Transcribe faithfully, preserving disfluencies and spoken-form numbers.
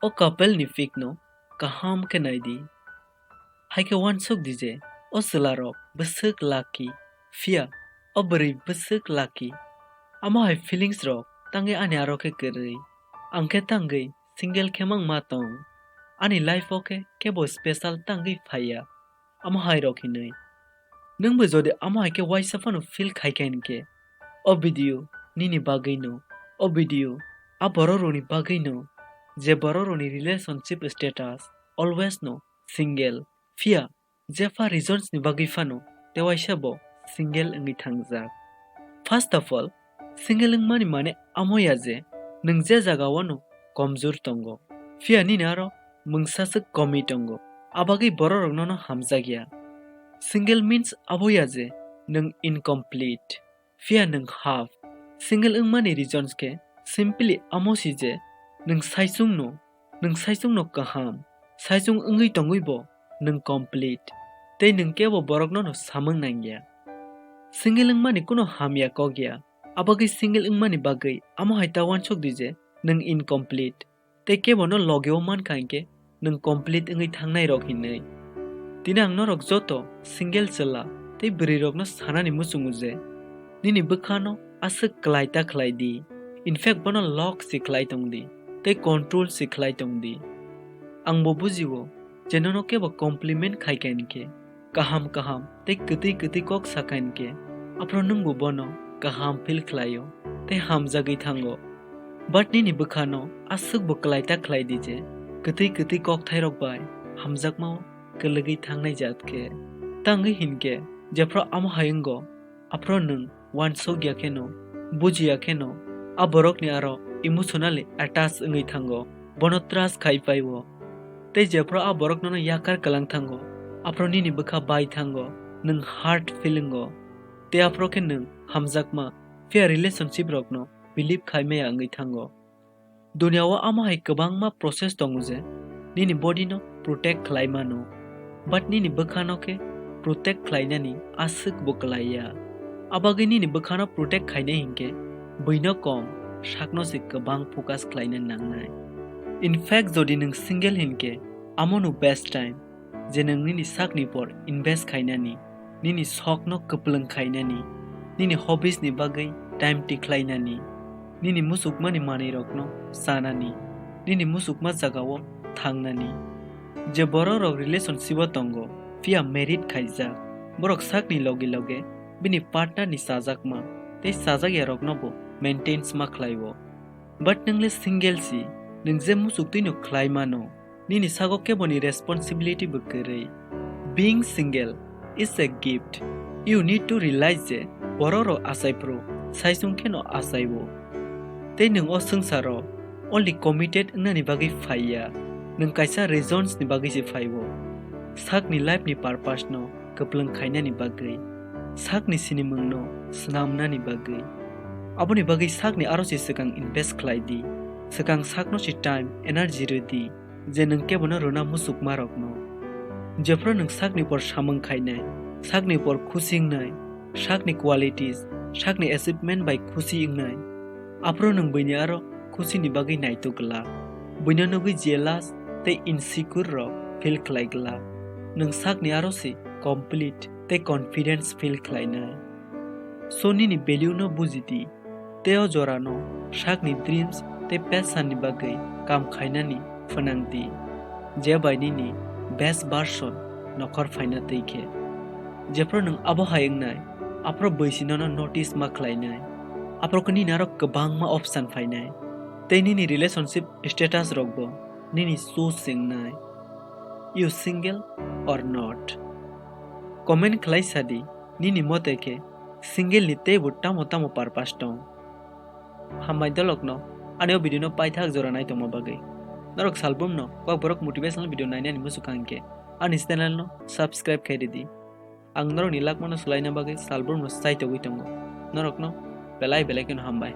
O couple ni pic no kaham khe nai di. Hai khe uansuk di je o chwla rok bwswk lucky, phiya o bwrwi bwswk lucky. Amo hai feelings rok tangwi ani aro khe kwrwi. Ang khe tangwi single khe mang ma tong. Ani life o khe kebo special tangwi phaiya. Amo hai rok hinwi. Nwng bo jodi amo hai khe uaisa phano feel khai kha hinkhe, o video nini bagwi no, o video a borok rokni bagwi no, je borok rokni relationship status always no single, phiya jepha reasons ni bagwi phano tei uaisa bo single wngwi thangjak. First of all, single wngmani mane amo ya je nwng je jaga o no komjur tongo, phiya nini aro mungsa swk komwi tongo, abagwi borok rok nono hamjak ya. Single means abo ya je nwng incomplete, phiya nwng half. Single wngmani reasons khe simply amo si je nwng saichung no, nwng saichung no kaham, saichung wngwi tongwi bo nwng complete, tei nwng kebo borok nono samung nangya. Single wngmani kuno hamya kok ya, abagwi single wngmani bagwi amo hai ta uansuk di je nwng incomplete, tei kebo no logi o mankha hinkhe nwng complete wngwi thangnai rok hinwi. Tini ang norok joto single chwla tei bwrwi rokno sanani muchungo je, nini bwkha no aswk kwlai ta khlai di, in fact bono lock si khlai tong di tei control si khlai tong di. Ang bo bujio je nono kebo compliment khai kha hinkhe, kaham kaham tei kwtwi kwtwi kok sakha hinkhe, aphuru nwngbo bono kaham feel khlaio tei hamjagwi thango. But nini bwkhano aswkbo kwlai ta khlai di je, kwtwi kwtwi kokthairok bai hamjakmao kwlwgwi thangnai jat khe. Tangwi hinkhe, jephru amo hai wngo, aphuru nwng uansuk ya kheno, buji ya kheno, a borokni aro emotionally attach wngwi thango, bono trust khai paio. Tei jephru a borok nono yakar kwlang thango, aphuru nini bwkha bai thango, nwng hurt feel wngo. Tei aphuru khe nwng hamjakma, phiya relationship rokno believe khai maya wngwi thango. Duniya o amo hai kwbangma process tongo je nini body no protect khlai mano, but nini bwkha no khe protect khlainani aswk bo kwlai ya. Abagwi nini bwkha no protect khainai hinkhe bwino kom, sakno se kwbang focus khlaina nangnai. In fact, jodi nwng single hinkhe, amo no best time, je nwng nini sakni por invest khainani, nini sokno kwplwng khainani, nini hobbies ni bagwi time tikhlainani, nini muchukmani manwirokno chanani, nini muchukma jagao thangnani. Je bororok relationship o tongo, phiya married khaijak, borok sakni loge loge bini partner ni chajakma tei chajakyarokno bo maintains ma khlaio. But nwng le single si, nwng je muchuk twino khlai mano, nini sago keboni responsibility bo kwrwi. Being single is a gift. You need to realize je bororok achai phuru saichung kheno achaio. Tei nwng o swngcharo only committed wngnani bagwi phaiya, nwng kaisa reasons ni bagwi se phaio. Sakni life ni purpose no kwplwng khainani bagwi, sakni sinimwngno swnamnani bagwi. Aboni bagwi sakni aro se swkang invest khlai di, swkang sakno se time, energy rw di, je nwng kebono rwna muchukmarokno. Jephru nwng sakni por samung khainai, sakni por khusi wngnai, sakni qualities, sakni achievement bai khusi wngnai, aphuru nwng buini aro khusini bagwi naituk glak, buino nugwi jealous tei insecure rok feel khlai glak. Nwng sakni aro se complete tei confidence feel khlainai. So nini value no buji di, tei o jorano sakni dreams tei passion ni bagwi kam khainani phnang di, je bai nini best version nokhor phaina twi khe. Jephru nwng abo hai wngnai, aphuru bwisi nono notice ma khlainai, aphuru khe nini aro kwbangma option phainai, tei nini relationship status rokbo nini choose se wngnai. You single or not? Comment khlai sa di, nini mote khe single ni teibo tamo tamo purpose tong? Hambai dolokno ani o video no paithak jora nai tongma bagwi. Norok salbrum no kokborok motivational video nainani muchukha hinkhe ani channel no subscribe khai ridi. Ang norokni lakmano swlaina bagwi salbrum no chaitogwi tongo. Norokno belai belai kheno hambai.